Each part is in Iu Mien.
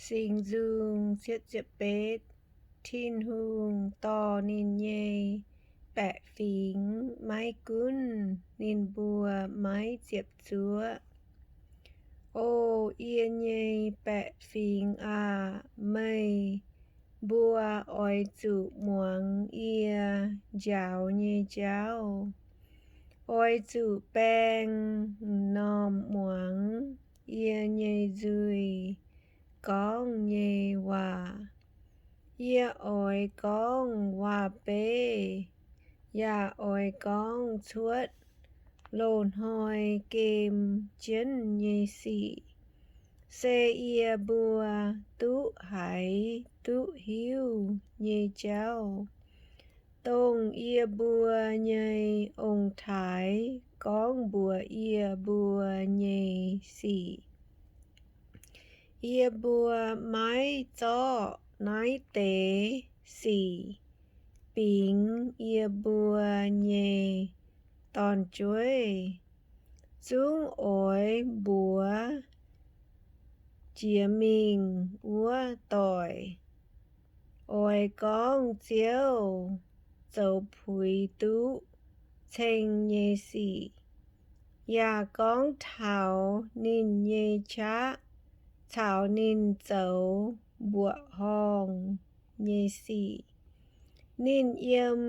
Singx Nzung. Tin-Hungh dorh ninh nyei baeqc fingx maiv gunv ninh mbuo maiv ziepc zuoqv. O yie nyei baeqc fingx aah! Meih mbuo oix zuqc muangx yie njaaux nyei jauv. Oix zuqc baeng m'normh muangx yie nyei nzuih gorngv nyei waac. Yie oix gorngv waac-beiv, yaac oix gorngv cuotv loz-hnoi gem jienv nyei sic, se yie mbuo duqv haiz duqv hiuv nyei jauv, dongh yie mbuo nyei ong-taaix gorngv mbuox yie mbuo nyei sic. Yie mbuo maiv zorqv naaiv deix sic bingx yie mbuo nyei dorn-jueiv, zungv oix mbuox jiex mingh wuov doic, oix gorngv Ziouv zoux puix duqv ceng nyei sic, yaac gorngv taux ninh nyei qaqv caux ninh zoux mbuoqc horngh nyei sic. Ninh yiem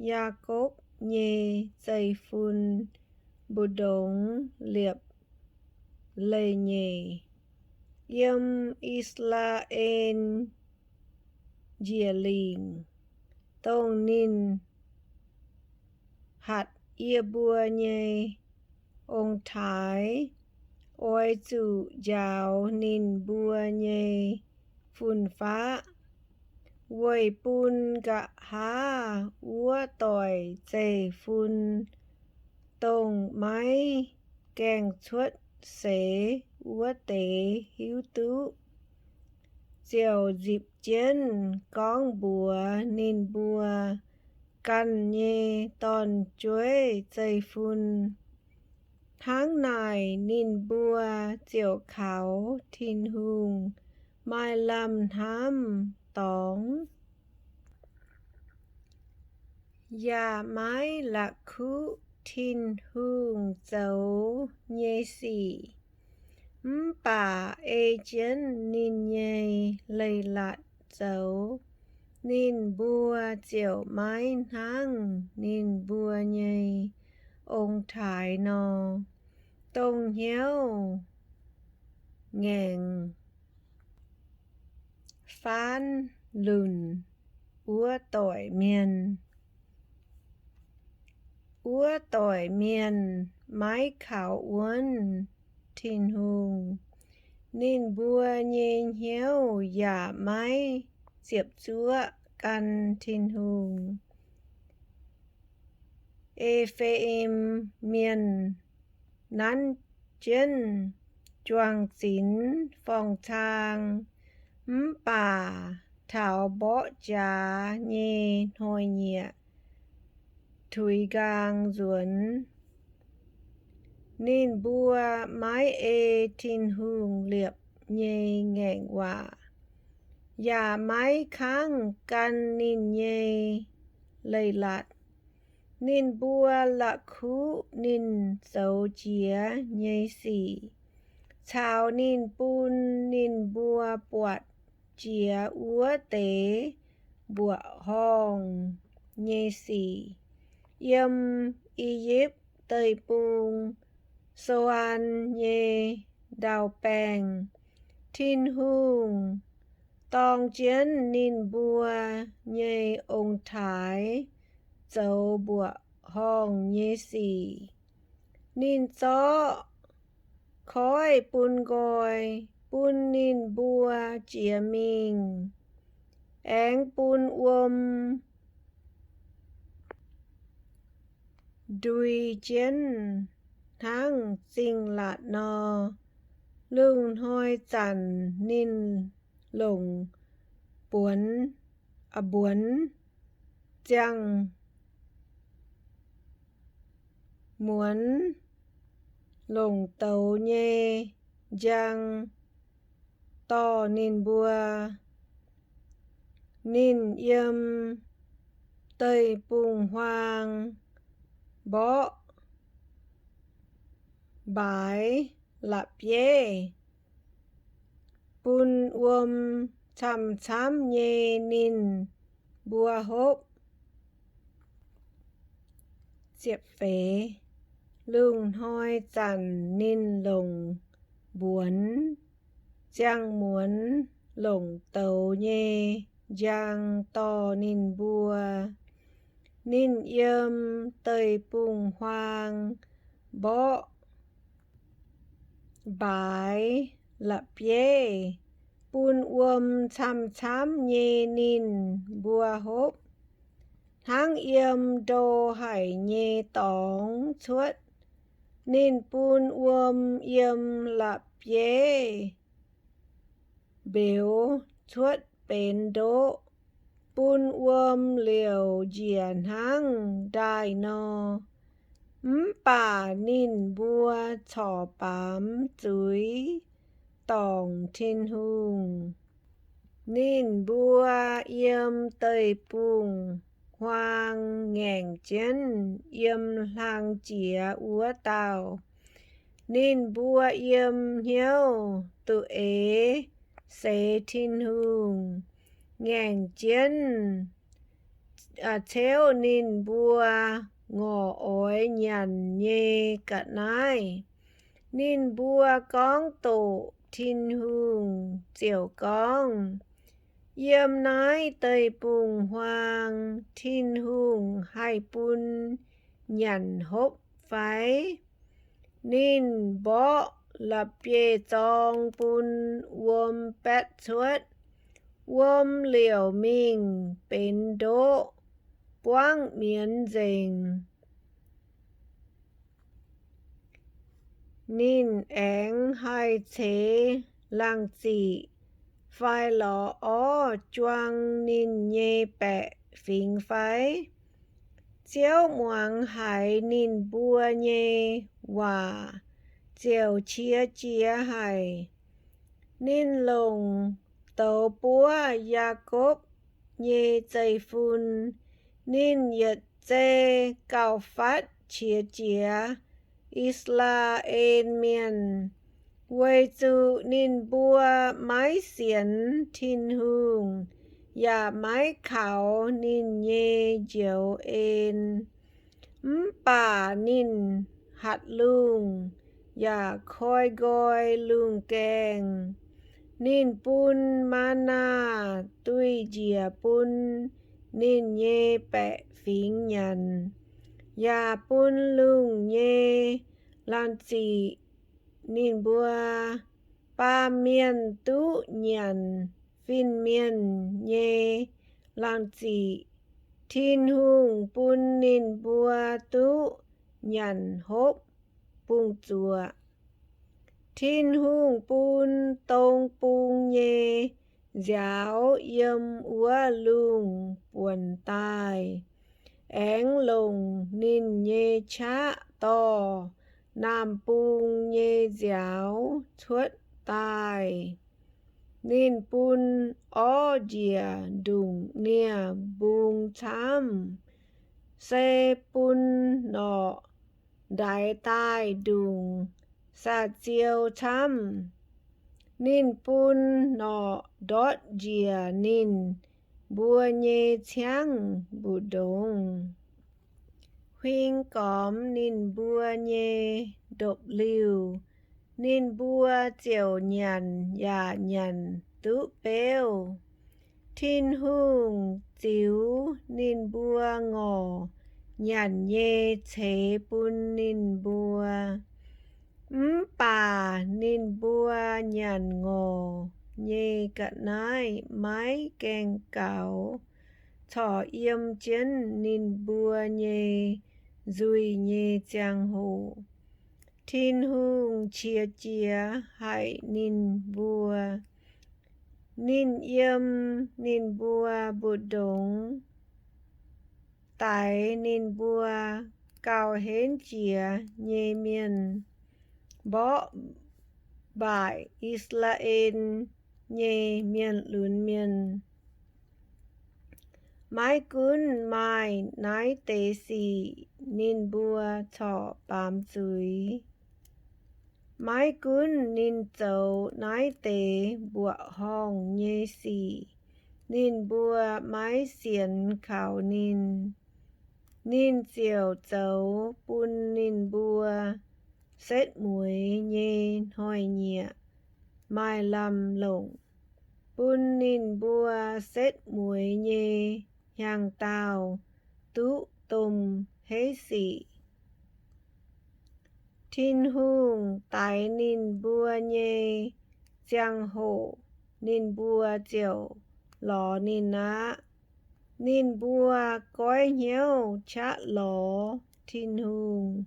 Yaakopv nyei zeiv-fun mbu'ndongx liepc leih nyeic, yiem I^saa^laa^en njiec lingc, dongh ninh hatc yie mbuo nyei ong-taaix, oix zuqc njaaux ninh mbuo nyei fun-faqv, weic bun nqa'haav wuov doic zeiv-fun, dongh maiv gaengh cuotv seix wuov deix, hiuv duqv ziouc nzipc jienv gorngv mbuox ninh mbuo ganh nyei dorn-jueiv zeiv-fun. Hnangv naaic ninh mbuo ziouc kaux Tin-Hungh maaih lamh hnamv dorngx, yaac maiv la'kuqv Tin-Hungh zoux nyei sic, mv baac ei jienv ninh nyei leiz-latc zoux, ninh mbuo ziouc maiv hnangv ninh mbuo nyei ong-taaix nor, dongh hnyouv ngaengc faanv lunc wuov doic mienh. Wuov doic mienh maiv kaux wuonv Tin-Hungh. Ninh mbuo nyei hnyouv yaac maiv ziepc zuoqv gan Tin-Hungh. E^fe^im Mienh nanv jienv juang-zinx forng-cang, mv baac taux mborqv jaax nyei hnoi-nyieqc tuix nqaang nzuonx. Ninh mbuo maiv ei Tin-Hungh liepc nyei ngaengc waac, yaac maiv kangv gan ninh nyei leiz-latc. Ninh mbuo la'kuqv ninh zoux jiex nyei sic, caux ninh bun ninh mbuo buatc jiex wuov deix mbuoqc horngh nyei sic, yiem I^yipv Deic-Bung, So^an nyei ndau-baengh. Tin-Hungh dorng jienv ninh mbuo nyei ong-taaix zoux mbuoqc horngh nyei sic. Ninh zorqv koiv bun nqoi, bun ninh mbuo jiex mingh, aengx bun wuom ndui jienv hnangv zingh laatc nor. Lungh hnoi zanc ninh longc buonx, mbuonx ziangh muonz longc douz nyei njang dorh ninh mbuo. Ninh yiem deic-bung-huaang mborqv mbaaix la'bieiv, bun wuom camv-camv nyei ninh mbuo hopv. Lungh hnoi zanc ninh longc mbuonx ziangh muonz longc douz nyei njang dorh ninh mbuo. Ninh yiem deic-bung-huaang mborqv mbaaix la'bieiv, bun wuom camv-camv nyei ninh mbuo hopv. Hnangv yiem ndo haic nyei dorngx cuotv, ninh bun wuom yiem la'bieiv mbeux cuotv benx ndoqv, bun wuom liouc njiec hnangv ndaaih nor. Mv baac ninh mbuo corc baamz zuiz dorngc Tin-Hungh. Ninh mbuo yiem deic-bung-huaang ngaengc jienv yiem hlang jiex wuov dauh. Ninh mbuo yiem hnyouv duqv-eix seix Tin-Hungh, ngaengc jienv ceuv ninh mbuo ngorc oix nyanc nyei ga'naaiv. Ninh mbuo gorngv doqc Tin-Hungh ziouc gorngv, Yiem naaiv deic-bung-huaang Tin-Hungh haih bun nyanc hopv fai? Ninh mborqv la'bieiv-zorng bun wuom baetv cuotv. Wuom liouc mingh benx ndoqv, buangv mienz nzengc. Ninh aengx haih ceix laangh ziqc fai lorz orv juang ninh nyei baeqc fingx fai? Ziouv muangx haiz ninh mbuo nyei waac ziouc qiex jiez haic. Ninh longc douz buov Yaakopv nyei zeiv-fun. Ninh yietc zei gauh fatv qiex jiez I^saa^laa^en Mienh, weic zuqc ninh mbuo maiv sienx Tin-Hungh yaac maiv kaux ninh nyei njoux en. Mv baac ninh hatc lungh yaac koi nqoi lungh gaengh. Ninh bun maa^naa duih njiec bun ninh nyei baeqc fingx nyanc, yaac bun lungh nyei laangh ziqc ninh mbuo. Baamh mienh duqv nyanc fin-mienh nyei laangh ziqc. Tin-Hungh bun ninh mbuo duqv nyanc hopv bung-zuoqc. Tin-Hungh bun dong bung nyei nziaaux yiem wuov lungh buonc daaih, aengx longc ninh nyei qaqv dorh naamh bung nyei nziaaux cuotv daaih. Ninh bun orv njiec ndongc nie-mbung camv, se bun norqc ndaix daaih ndongc saa-ziou camv. Ninh bun norqc ndortv njiec ninh mbuo nyei ciangv mbu'ndongx, huing gormx ninh mbuo nyei ndopv-liuh. Ninh mbuo ziouc nyanc yaac nyanc duqv beuv. Tin-Hungh ziux ninh mbuo ngorc nyanc nyei ceix bun ninh mbuo. Mv baac ninh mbuo nyanc ngorc nyei ga'naaiv maiv gaengh gaux, corc yiem jienv ninh mbuo nyei nzuih nyei ziangh hoc. Tin-Hungh qiex jiez haic ninh mbuo. Ninh yiem ninh mbuo mbu'ndongx daix ninh mbuo gauh henv jiex nyei mienh, mborqv mbaaic I^saa^laa^en nyei mienh lunx mienh. Maiv gunv maaih naaiv deix sic ninh mbuo corc baamz zuiz. Maiv gunv ninh zoux naaiv deix mbuoqc horngh nyei sic, ninh mbuo maiv sienx kaux ninh. Ninh ziouc zoux bun ninh mbuo setv mueiz nyei hnoi-nyieqc maaih lamh longc, bun ninh mbuo setv mueiz nyei hnyangx-daauh duqv domh heiv sic. Tin-Hungh daix ninh mbuo nyei ziangh hoc ninh mbuo ziouc lorz ninh aqv. Ninh mbuo goiv hnyouv qaqv lorz Tin-Hungh.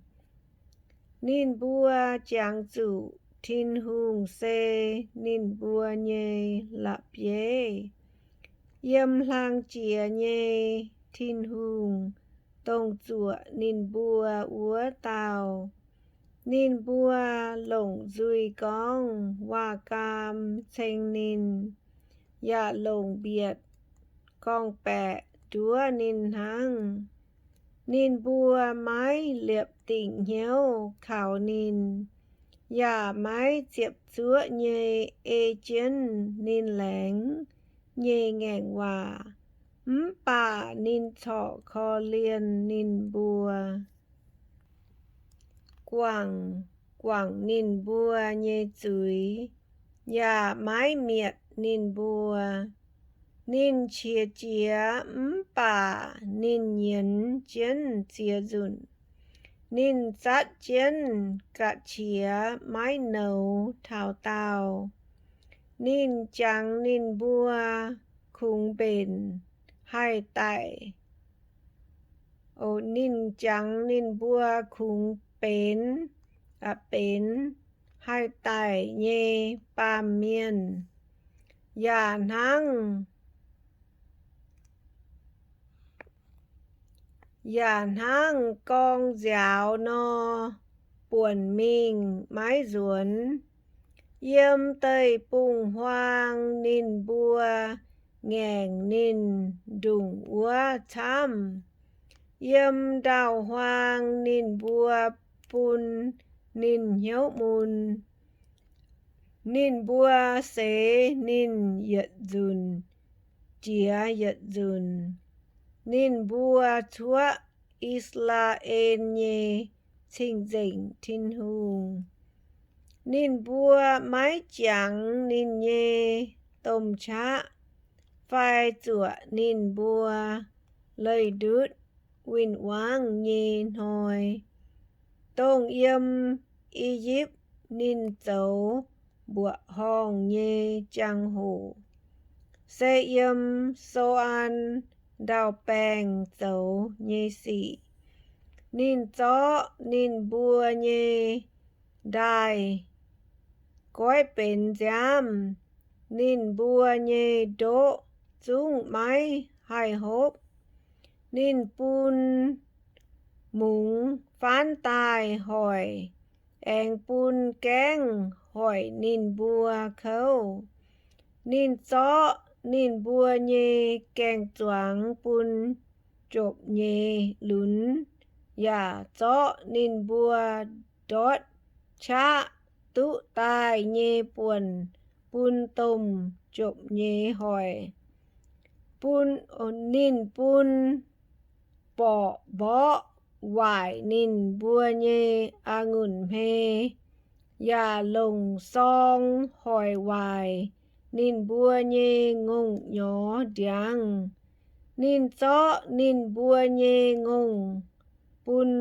Ninh mbuo jangx zuqc Tin-Hungh se ninh mbuo nyei la'bieiv, yiem hlang jiex nyei Tin-Hungh, dongh zuoqc ninh mbuo wuov dauh. Ninh mbuo longc nzuih gorngv waac-gaam ceng ninh, yaac longc mbietc gorngv-baeqc nduov ninh hnangv. Ninh mbuo maiv liepc dingc hnyouv kaux ninh, yaac maiv ziepc zuoqv nyei ei jienv ninh laengz nyei ngaengc waac, mv baac ninh corc korv-lienh ninh mbuo, guangc guangc ninh mbuo nyei zuiz, yaac maiv mietc ninh mbuo. Ninh qiex jiez mv baac ninh nyienz jienv ziex nzunc. Ninh zatv jienv ga'qiex maiv nouz taux daauh. Ninh jangx ninh mbuo kungx mbenc haih daic. Ninh jangx ninh mbuo kungx benx, benx haih daic nyei baamh mienh, yaac hnangv yaac hnangv gorng nziaaux nor, buonc mingh maiv nzuonx. Yiem deic-bung-huaang ninh mbuo ngaengc ninh ndongc wuov camv. Yiem ndau-huaang ninh mbuo bun ninh hnyouv mun. Ninh mbuo seix ninh yietc nzunc jiex yietc nzunc. Ninh mbuo cuoqv I^saa^laa^en nyei Cing-Nzengc Tin-Hungh. Ninh mbuo maiv jangx ninh nyei domh qaqv fai zuoqc ninh mbuo leih ndutv win-wangv nyei hnoi, dongh yiem I^yipv ninh zoux mbuoqc horngh nyei jangx-hoc, se yiem So^an Ndau-Baengh zoux nyei sic. Ninh zorqv ninh mbuo nyei ndaaih goiv benx nziaamv. Ninh mbuo nyei ndoqv zungv maiv haih hopv. Ninh bun mungz faanv daaih hoic, aengx bun gaengv hoic ninh mbuo kouv. Ninh zorqv ninh mbuo nyei gaeng-zuangx bun jopc nyei lunx, yaac zorqv ninh mbuo ndortv qaqv duqv daaih nyei buonc bun domh jopc nyei hoic. Bun, ninh bun borqc mborqv waaic ninh mbuo nyei a'ngunc hmei, yaac longc sorng hoic waaic ninh mbuo nyei ngongh nyorx ndiangx. Ninh zorqv ninh mbuo nyei ngongh bun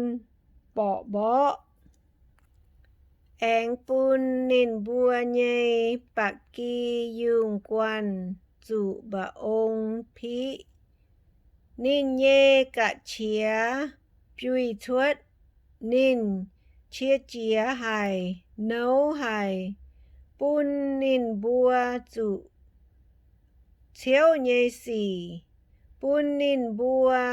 borqc mborqv, aengx bun ninh mbuo nyei ba'gi yungh guanh zuqc mba'ong piqv. Ninh nyei ga'qiex biui cuotv. Ninh qiex jiez haic, nouv haic, bun ninh mbuo zuqc ciouv nyei sic, bun ninh mbuo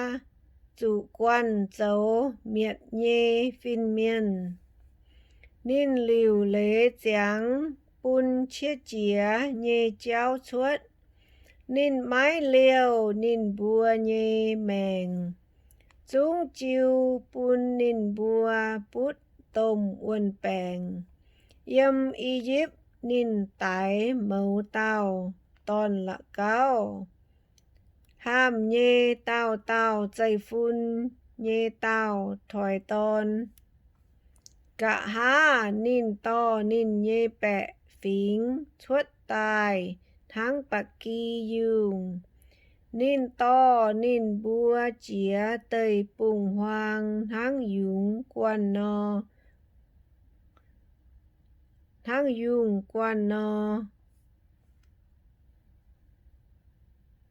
zuqc guanh zoux mietc nyei fin-mienh. Ninh liuc leiz ziangx bun qiex jiez nyei jauv cuotv. Ninh maiv liouh ninh mbuo nyei maengc, zungv jiu bun ninh mbuo butv domh wuon-baengc. Yiem I^yipv ninh daix mouz dauh dorn-la'gauv, haamh nyei dauh dauh zeiv-fun nyei dauh toi dorn. Nqa'haav ninh dorh ninh nyei baeqc fingx cuotv daaih hnangv ba'gi yungh. Ninh dorh ninh mbuo jiex deic-bung-huaang hnangv yungz guanh nor, hnangv yungh guanh nor.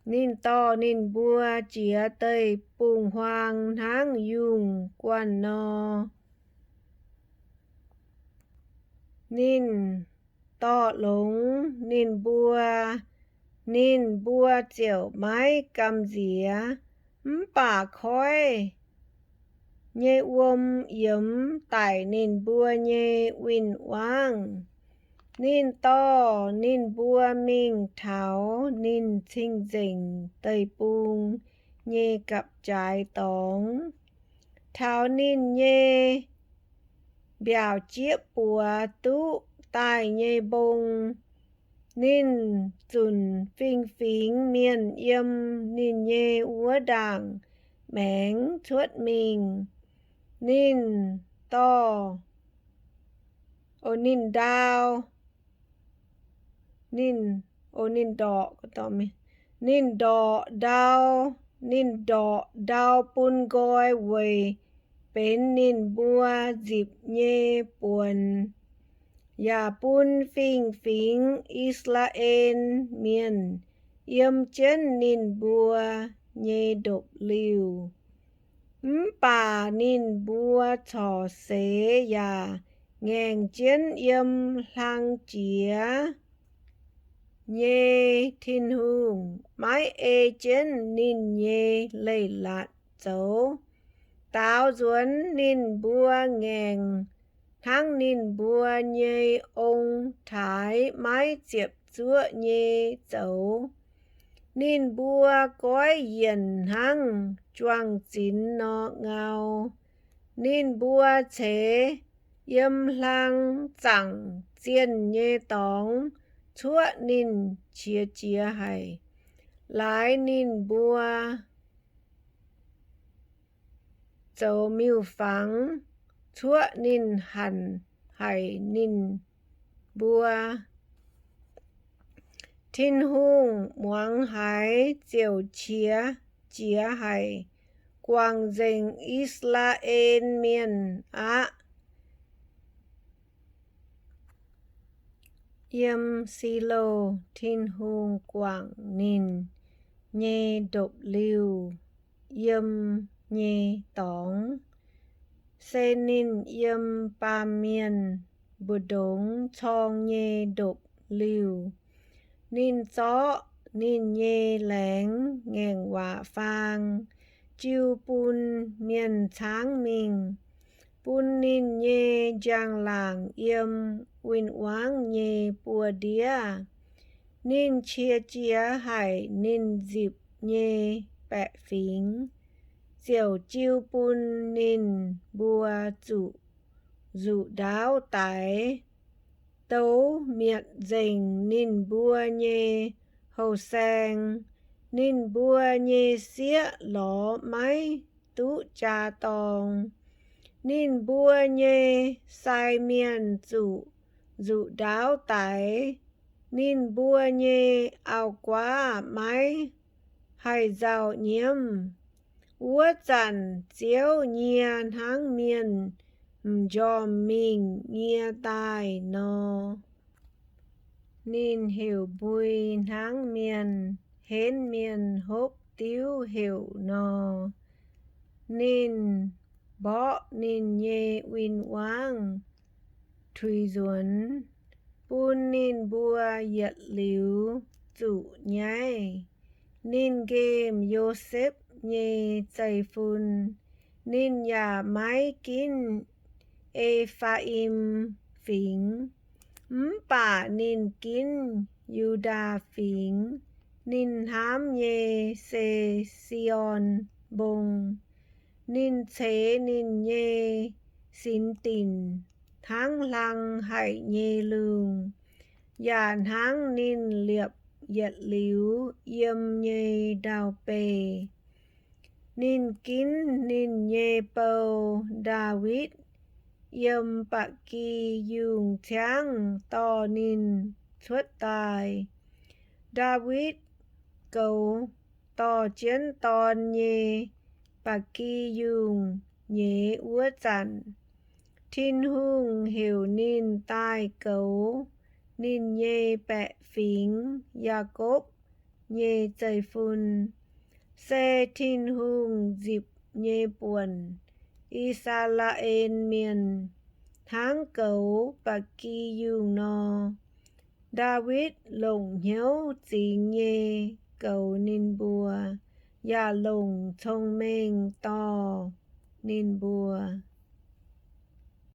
Ninh dorh ninh mbuo jiex deic-bung-huaang hnangv yungh guanh nor. Ninh dorh longx ninh mbuo, ninh mbuo ziouc maiv gamh nziex. Mv baac koiv nyei wuom yiemx daic ninh mbuo nyei win-wangv. Ninh dorh ninh mbuo mingh taux ninh cing-nzengc deic-bung nyei gapv-jaaix dorngx, taux ninh nyei mbiaauc jieqv buoz duqv daaih nyei mbong. Ninh zunc fingx-fingx mienh yiem ninh nyei wuov ndaangc maengx cuotv mingh. Ninh dorh, ninh ndau, ninh, ninh ndorqc, ninh ndorqc ndau, ninh ndorqc ndau bun nqoi weic benx ninh mbuo nzipc nyei buonc, yaac bun fingx-fingx I^saa^laa^en Mienh yiem jienv ninh mbuo nyei ndopv-liuh. Mv baac ninh mbuo corc seix yaac ngaengc jienv yiem hlang jiex nyei Tin-Hungh, maiv ei jienv ninh nyei leiz-latc zoux. Daaux nzuonx ninh mbuo ngaengc hnangv ninh mbuo nyei ong-taaix maiv ziepc zuoqv nyei zoux. Ninh mbuo goiv yienc hnangv juang-zinx nor ngau. Ninh mbuo ceix yiem hlang zaangc zienh nyei dorngx cuoqv ninh qiex jiez haic. Laaix ninh mbuo zoux miuc-fangx cuoqv ninh hanc haic ninh mbuo. Tin-Hungh muangx haiz ziouc qiex jiez haic, guangc nzengc I^saa^laa^en Mienh aqv. Yiem Silo, Tin-Hungh guangc ninh nyei ndopv-liuh yiem nyei dorngx, se ninh yiem baamh mienh mbu'ndongx corng nyei ndopv-liuh. Ninh zorqv ninh nyei laengz ngaengc waac faang, jiu bun mienh caangv mingh, bun ninh nyei njang-laangc yiem win-wangv nyei buoz-ndiev. Ninh qiex jiez haic ninh nzipc nyei baeqc fingx, ziouc jiu bun ninh mbuo zuqc nzuqc ndaauv daix, douz mietc nzengc ninh mbuo nyei houh saeng. Ninh mbuo nyei sieqv lorz maiv duqv jaa dorng. Ninh mbuo nyei sai mienh zuqc nzuqc ndaauv daix. Ninh mbuo nyei auv-guaav maiv haih nzauh nyiemv. Wuov zanc Ziouv nyie hnangv mienh m'njormh mingh nyie daaih nor. Ninh heuc mbui hnangv mienh henv mienh hopv diuv heuc nor. Ninh mborqv ninh nyei win-wangv tuix nzuonx, bun ninh mbuo yietc liuz zuqc nyaiv. Ninh nqemh Yosepv nyei zeiv-fun. Ninh yaac maiv ginv E^faa^im Fingx. Mv baac ninh ginv Yu^ndaa Fingx. Ninh hnamv nyei se Si^on Mbong. Ninh ceix ninh nyei sinx dinc hnangv hlang haic nyei lungh, yaac hnangv ninh liepc yietc liuz yiem nyei ndau-beih. Ninh ginv ninh nyei bou, Ndaawitv, yiem ba'gi yungh ciangv dorh ninh cuotv daaih. Ndaawitv goux dorh jienv dorn nyei ba'gi yungh nyeiz wuov zanc, Tin-Hungh heuc ninh daaih goux ninh nyei baeqc fingx, Yaakopv, nyei zeiv-fun. Se Tin-Hungh nzipc nyei buonc, I^saa^laa^en Mienh, hnangv goux ba'gi yungh nor. Ndaawitv longc hnyouv zingx nyei goux ninh mbuo, yaac longc cong-mengh dorh ninh mbuo.